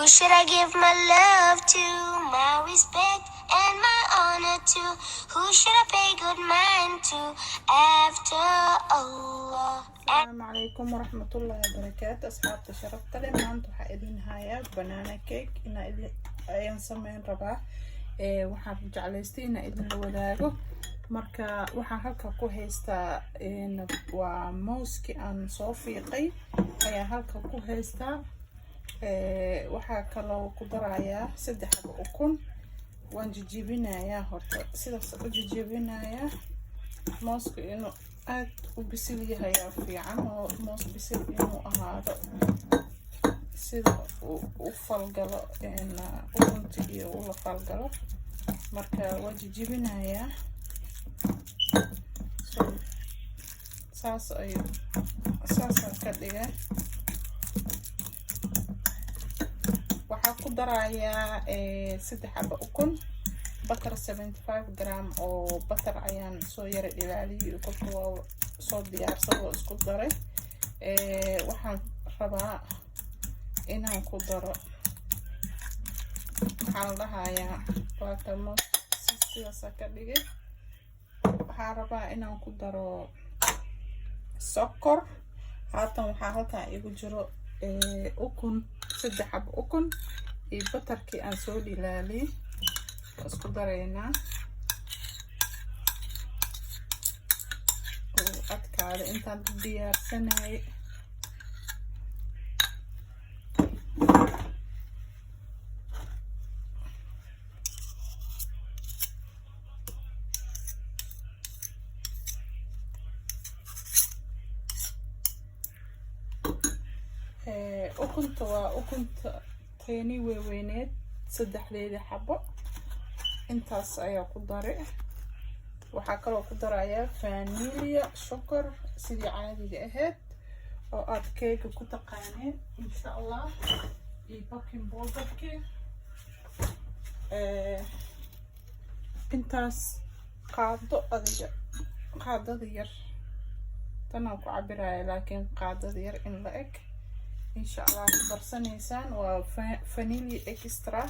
Should I give my love to, my respect and my honor to? Who should I pay good mind to after Allah? Asalaamu calaykum waraxmatullaahi wabarakaatu. Asxaabta sharafta leh, maanta waxaa idin hayaa banana cake inaa idin ayaan sameyn rabaa. Waxaan jeclaystay inaa idinla wadaago. Marka waxaan halka ku haystaa waa mooski aan soo fiiqay ayaa halka ku haystaa. Waxaa kaloo ku darayaa 3 xabo ukun. Waan jijibinayaa horta, sidaas u jijibinayaa. Mooska inuu aad u bisil yahay ayaa fiican, oo moos bisil inuu ahaado sida uu u falgalo ukunta iyo ula falgalo. Marka waa jijibinayaa, so saas ayuu saasaan ka dhigay. Waxaa ku darayaa 3 xabo ukun, butter 75 gram oo butter ayaan soo yara dhilaaliyay. Ukunta waa soo diyaarsan oo isku daray. Waxaan rabaa inaan ku daro, maxaa la dhahayaa, waatamo sidaasa ka dhigay. Waxaan rabaa inaan ku daro sokor. Haatan waxaa halkan igu jiro ukun, 3 xabo ukun iyo butterkii aan soo dhilaaliyay. Waa isku dareynaa. Uu adkaada intaan diyaarsanayay. Ukunta waa ukunta teeni weyweyneed, saddexdeeda xabo intaas ayaa ku daray. Waxaa kaloo ku darayaa vanilla, sokor, sidii caadiga ahayd oo aad keega ku taqaaneen, insha Allah, iyo baking powderkii. Intaas qaado adiga, qaadada yar tanaan ku cabiraya, laakiin qaadada yar in la eg, insha Allah, ku darsanaysaan. Waa vanilla extra,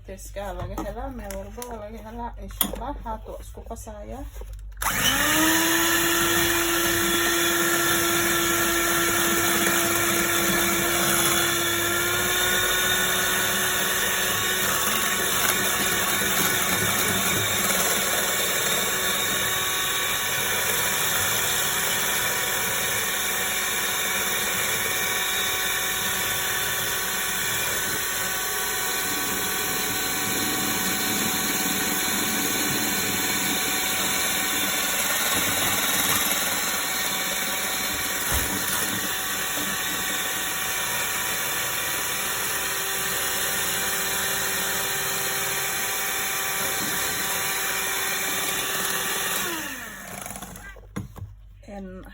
Tescoa laga helaa, meel walbaba laga helaa, insha Allah. Haata waa isku qasayaa.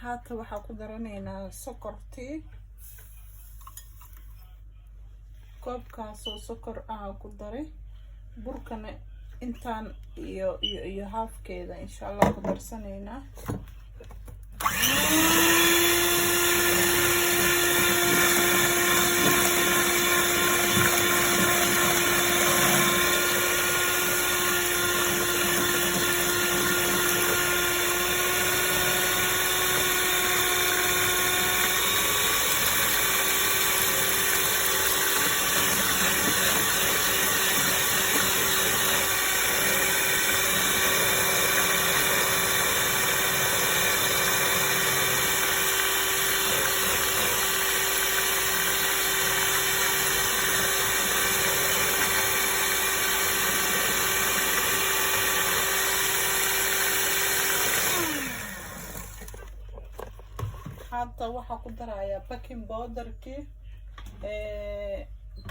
Haata waxaa ku daranaynaa sokortii. Koobkaasoo sokor ah ku daray. Burkana intaan iyo haafkeeda, insha Allah, ku darsanaynaa. Hadda waxaa ku darayaa baking powderkii.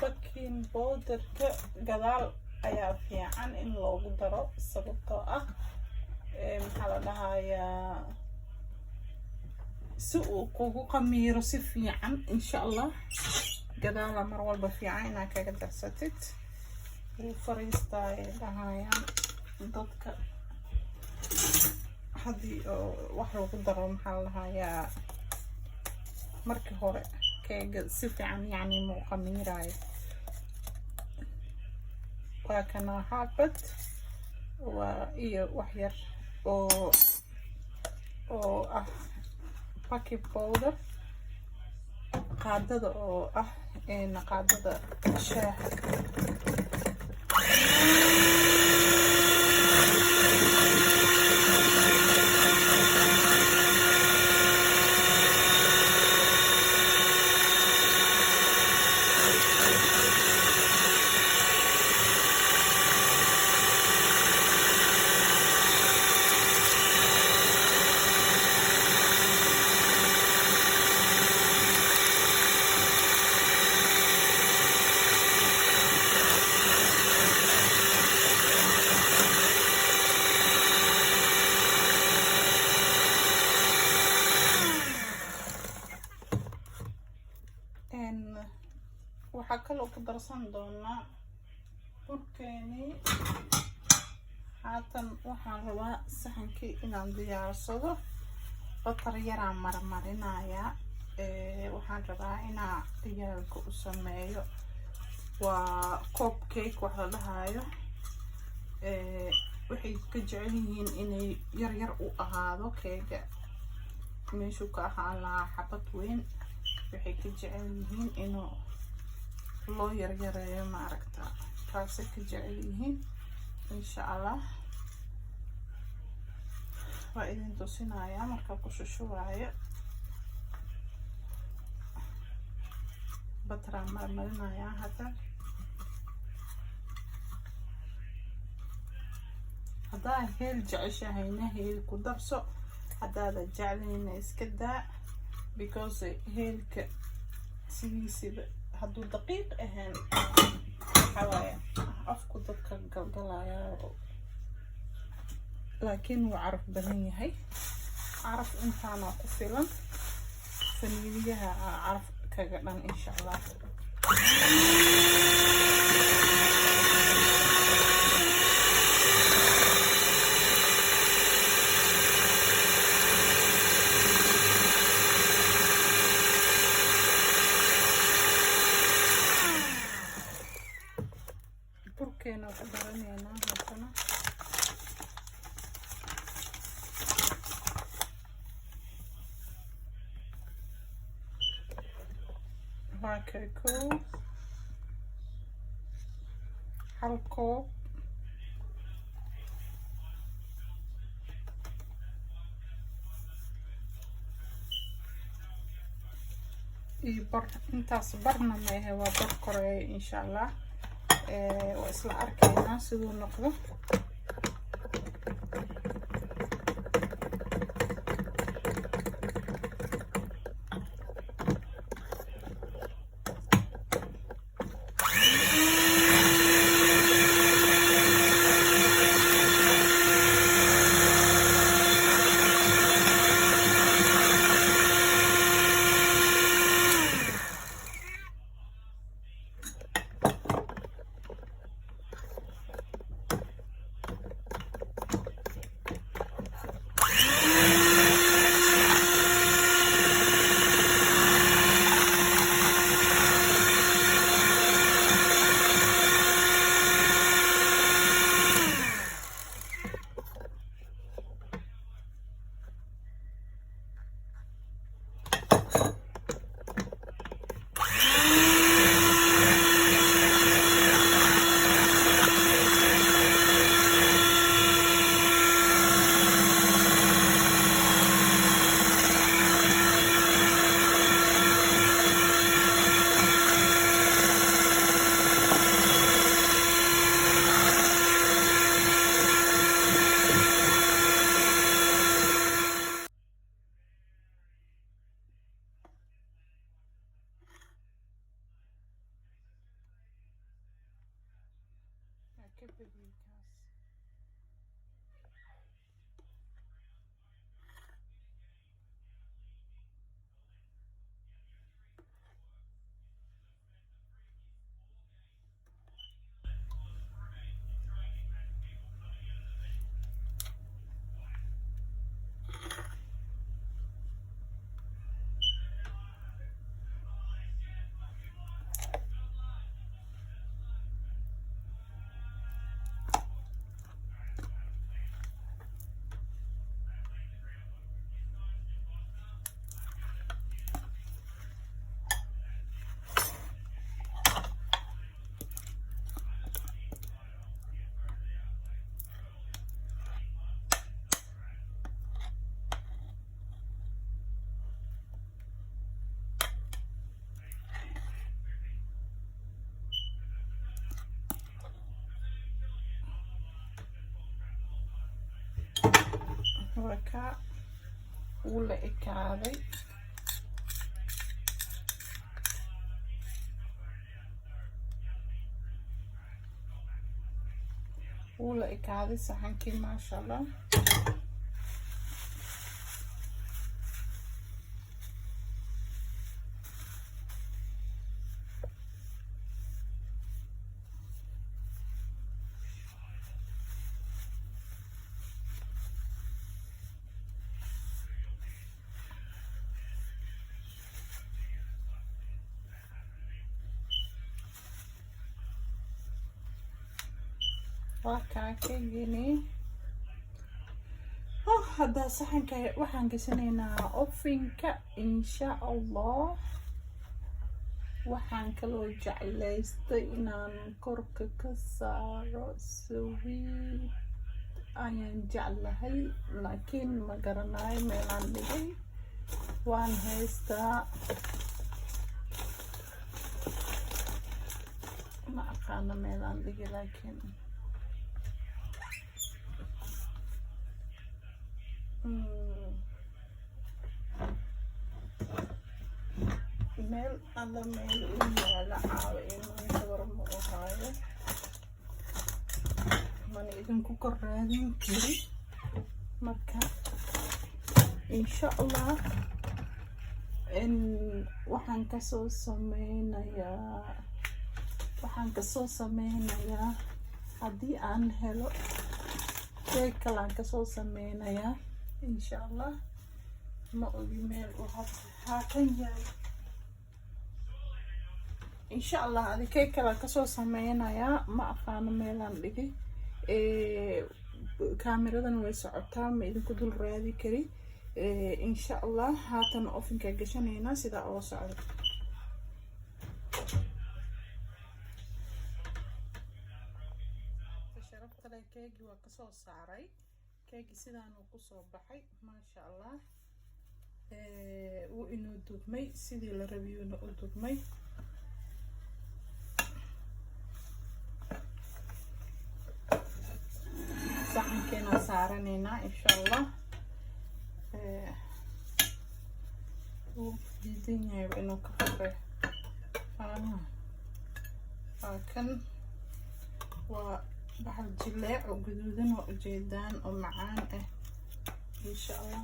Baking powderka gadaal ayaa fiican in loogu daro, sababtoo ah, maxaa la dhahayaa, si uu kugu qamiiro si fiican, insha Allah. Gadaala mar walba fiican inaad kaga darsatid. Wuu fariistaa ay dhahayaan dadka haddii oo wax lagu daro, maxaa la dhahayaa, markii hore. Keega si fiican yacni ma u qamiiraayo. Waa kana xaabad, waa iyo wax yar oo ah baking powder, qaadada oo ah qaadada shaaha. Waxaa kaloo ku darsan doonaa burkeenii. Haatan waxaan rabaa saxankii inaan diyaarsado. Butter yaraan marmarinayaa. Waxaan rabaa inaa ciyaalka u sameeyo, waa cup cake wax la dhahayo. Waxay ka jecel yihiin inay yar yar u ahaado keega, meeshuu ka ahaan lahaa xabad weyn. Waxay ka jecel yihiin inuu loo yaryareeyo, maaragta, taasay ka jecel yihiin. Insha Allah waa idin tusinayaa markaa ku shushubaayo. Butter-aan marmarinayaa hadda. Haddaa heel jeceshahayna, heel ku darso. Haddaada jeclayna, iska daa, because heelka sidiisiba hadduu daqiiq ahaan, waxaa waaye afku dadka galgalaya, laakiin wuu caraf badan yahay. Caraf intaana ku filan, faniiliyaha caraf kaga dhan, insha Allah. Burkeena ku daranaynaa haddana. Waa kay kow, hal koob. Iyo bar, intaas barna ma ahe, waa bar koreeya. Insha Allah waa isla arkaynaa siduu noqdo. Ka badiyey kaas. Waa kaa, wuu la ekaaday. Wuu la ekaaday saxankii, maasha Allah. Waa kaa keegini. Hadda saxanka waxaan gashanaynaa ovenka, insha Allah. Waxaan kaloo jeclaystay inaan korka ka saaro sweet ayaan jeclahay, laakiin ma garanayo meelaan dhigay. Waan haystaa, ma aqaano meelaan dhigay, laakiin meel alla meel u yaala caawa imaanta war ma u haayo, mana idinku kor raadin kari. Marka insha Allah waxaan kasoo sameynayaa haddii aan helo keeg kalaan kasoo sameynayaa, insha Allah. Ma ogi meel uu haatan yahay. Insha Allah adi keeg kalaan kasoo sameynayaa. Ma aqaano meelaan dhigay. Kaamiradan way socotaa, ma idinku dul raadi kari. Insha Allah haatan ovenka gashanaynaa, sidaa oo socda. Sharafta leh, keegi waa kasoo saaray. Keegi sidaanuu kusoo baxay, maasha Allah. Wuu inoo dubmay sidii la rabiyuuna u dubmay. Saxankeenaa saaranaynaa, insha Allah. Wuu diidan yahay inuu ka faqay. Waa kan, waa bahal jileec oo guduudan oo ujeedaan oo macaan ah, insha Allah.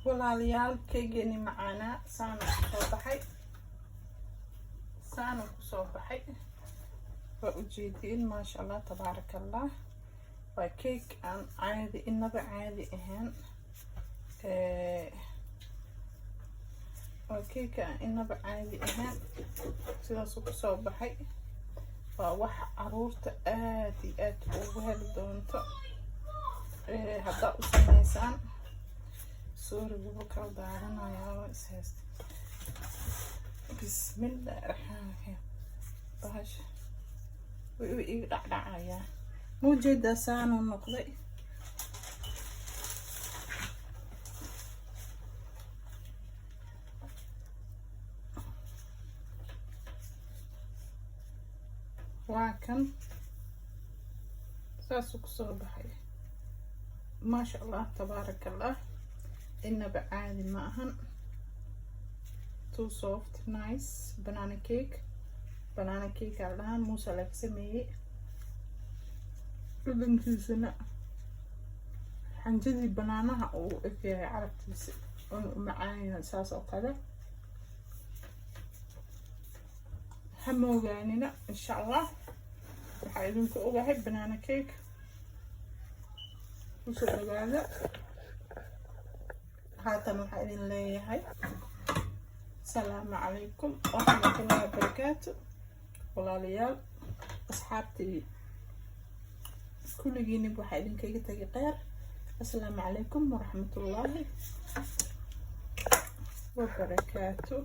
Walaalayaal, keegeeni macaanaa saana kusoo baxay, saana kusoo baxay, waa ujeediin. Maasha Allah, tabaaraka Allah. Waa keeg aan caadi, inaba caadi ahayn. Waa keeka aan inaba caadi ahayn. Sidaasuu kusoo baxay. Waa wax caruurta aad iyo aad ugu heli doonto haddaa u sameysaan. Sorry, wuxuu kala daadanayaa, waa is haysta. Bismillahi raxmaan raxiim. Bahasha way u iga dhacdhacayaa. Ma ujeedaa? Saanuu noqday. Waa kan. Saasuu kusoo baxay, maasha Allah, tabaaraka Allah, inaba caadi ma ahan. Too soft, nice banana cake. Banana cake aa dhahaan, muusa laga sameeyey. Dhadhankiisana xanjadii banaanaha uu egyahay carabtiisa, una u macaan yahay saas oo kale. Ha moogaanina, insha Allah. Waxaa idinku ogahay banana cake. Kusoo dhawaada. Haatan waxaa idin leeyahay asalaamu calaykum waraxmatullahi wabarakaatu. Walaalayaal, asxaabtii, kulligiinib waxaa idinkaga tegay kheyr. Asalaamu calaykum waraxmatullaahi wabarakaatu.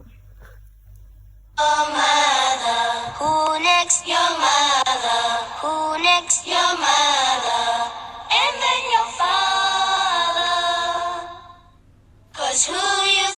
Oh my.